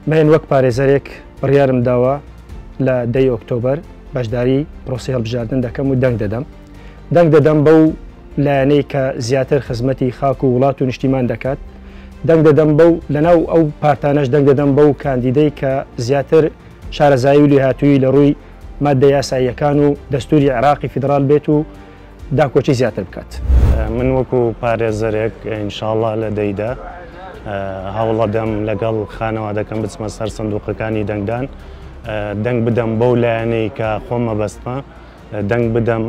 من وەک پارێزەرێک بڕیارم داوە لە دەی ئۆکتۆبەر بەشداری پرۆسەی هەڵبژاردن دەکەم و دەنگ دەدەم. دەنگ دەدەم بەو لایەنەی کە زیاتر خزمەتی خاک و وڵات و نیشتیمان دەکات. دەنگ دەدەم بەو لەناو ئەو پارتانەش دەنگ دەدەم بەو کاندیدەی کە زیاتر شارەزایی و لێهاتوویی لە ڕووی ماددە یاساییەکان و دەستووری عێراقی فیدڕال بێت و داکۆکی زیاتر بکات. من وەکو پارێزەرێک ان شاءاللە لە دەیدا هەوڵەدەم لەگەڵ خانەوادەکەم بچمە سەر سندوقەکانی دەنگدان دەنگ بدەم بەو لایەنەی کە خۆم مەبەستمە دەنگ بدەم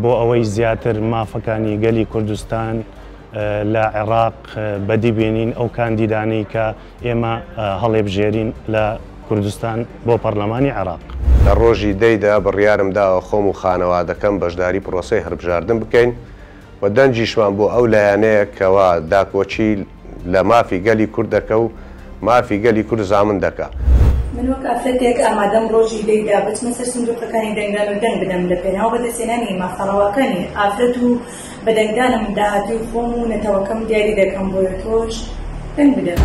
بۆ ئەوەی زیاتر مافەکانی گەلی کوردستان لە عێراق بەدی بێنین ئەو کاندیدانەی کە ئێمە هەڵێبژێرین لە کوردستان بۆ پەڕلەمانی عێراق. لە ڕۆژی دەی دا بڕیارم داوە خۆم و خانەوادەکەم بەشداری پڕۆسەی هەڵبژاردن بکەین و دەنگیشمان بۆ ئەو لایەنەیە کەوا داکۆکی لە مافی گەلی کورد دەکە و مافی گەلی کورد زامن دەکا. من وەک ئافرەتێک ئامادەم ڕۆژی دەی دا بچمە سەر سندوقەکانی دەنگدان و دەنگ بدەم لە پێناو بەدەستهێنانی مافە ڕەواکانی ئافرەت و بە دەنگدانم داهاتووی خۆم و نەتەوەکەم دیاری دەکەم بۆیە تۆش دەنگ بدە.